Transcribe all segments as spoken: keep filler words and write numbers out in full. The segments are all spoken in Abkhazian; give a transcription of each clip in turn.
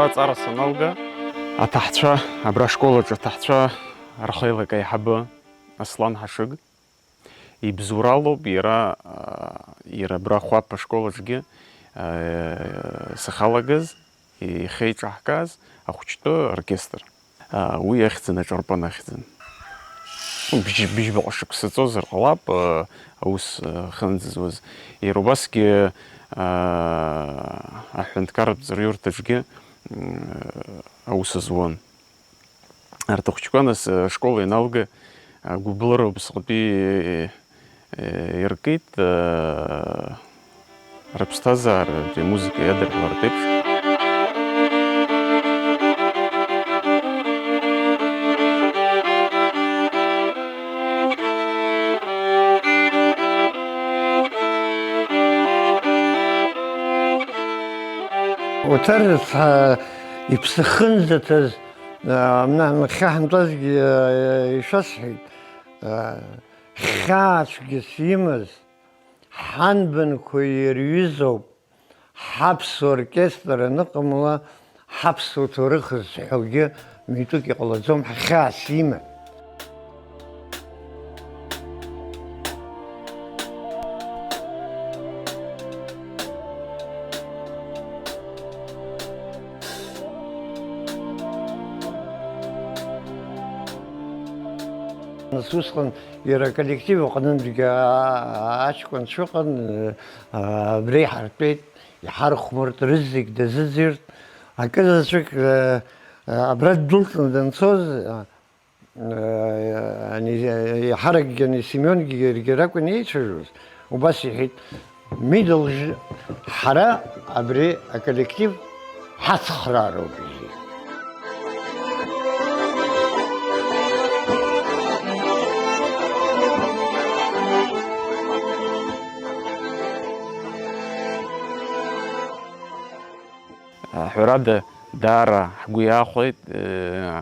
Аҵара саналга, аҭаҳцәа, абра ашкол аҿы аҭаҳцәа рхеилак аиҳабы Аслан Ҳашыг ибзоуралоуп иара, аа, иара абра Хәаԥ ашкол аҿгьы, аа, сахьалагаз, ихеиҿаҳкааз ахәыҷтәы оркестр. Аа, уи ахьӡын, аҿарпан ахьӡын. Бжь-, бжьбаҟа шықәса ҵозар ҟалап, аа, аус, аа, ахьынӡазуаз. Иара убасгьы, аа, аҳәынҭқарратә ҵараиурҭаҿгьы, м, аус азуан. Арҭ ахәыҷқәа нас, э, ашкол ианалга, э, гәыблыра убасҟатәи, э, иркит, э, рыԥсҭазааратәи амузыка иадырҳәалартә еиԥш. Уҭар рыцҳа, иԥсыхынӡаҭаз, а, мна-, нахьхьаҳамтәазгьы, а, ишәасҳәеит. А, хьаацәгьас имаз, ҳанбанқәа ирҩызоуп, ҳаԥсуа оркестр аныҟамла, ҳаԥсуа ҭоурых зҳәогьы митәык иҟалаӡом, ҳхьаас иман. Нас усҟан иара аколлектив аҟнынтәгьы, аа, аҷкәынцәа ыҟан, аа, абра иҳартәеит, иҳархәмарт, рызегь дазыӡырҩт. Акы заҵәык, аа, абра ддәылҵны данцоз, аа, ани, иаҳаракгьы ани Семионгьы иаргьы ракәын еицәажәоз, убас иҳәеит, Мидылжә, ҳара абри аколлектив ҳацхраароуп, иҳәеит. Ҳәарада, даара ҳгәы иахәеит, э,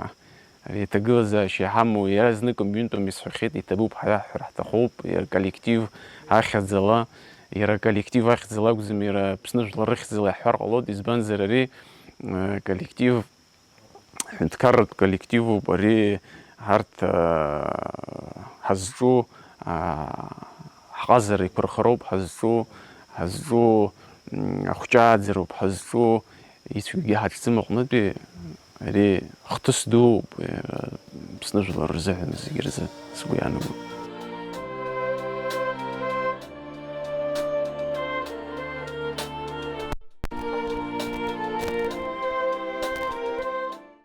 ари аҭагылазаашьа иҳамоу, иаразнакгьы ҩынтәым исҳәахьеит, иҭабуп ҳәа ҳҳәар ҳҭахуп, иара коллектив ахьӡала, иара коллектив ахьӡала акәӡам, иара Аԥсны жәлар рыхьӡала иаҳҳәар ҟалоит, избанзар ари, э, коллектив, ҳҳәынҭқарратә коллективуп, ари ҳарҭ, э, ҳазҿу, э, ҳҟазара еиқәырхароуп, ҳазҿу, ҳазҿу, м, ахәҷы ааӡароуп, ҳазҿу, ицәгьагьы ҳаҿӡам аҟнытәи, ари хҭыс дууп, э, Аԥсны жәлар рзыҳәан зегьы рзы, сгәы иаанагоит.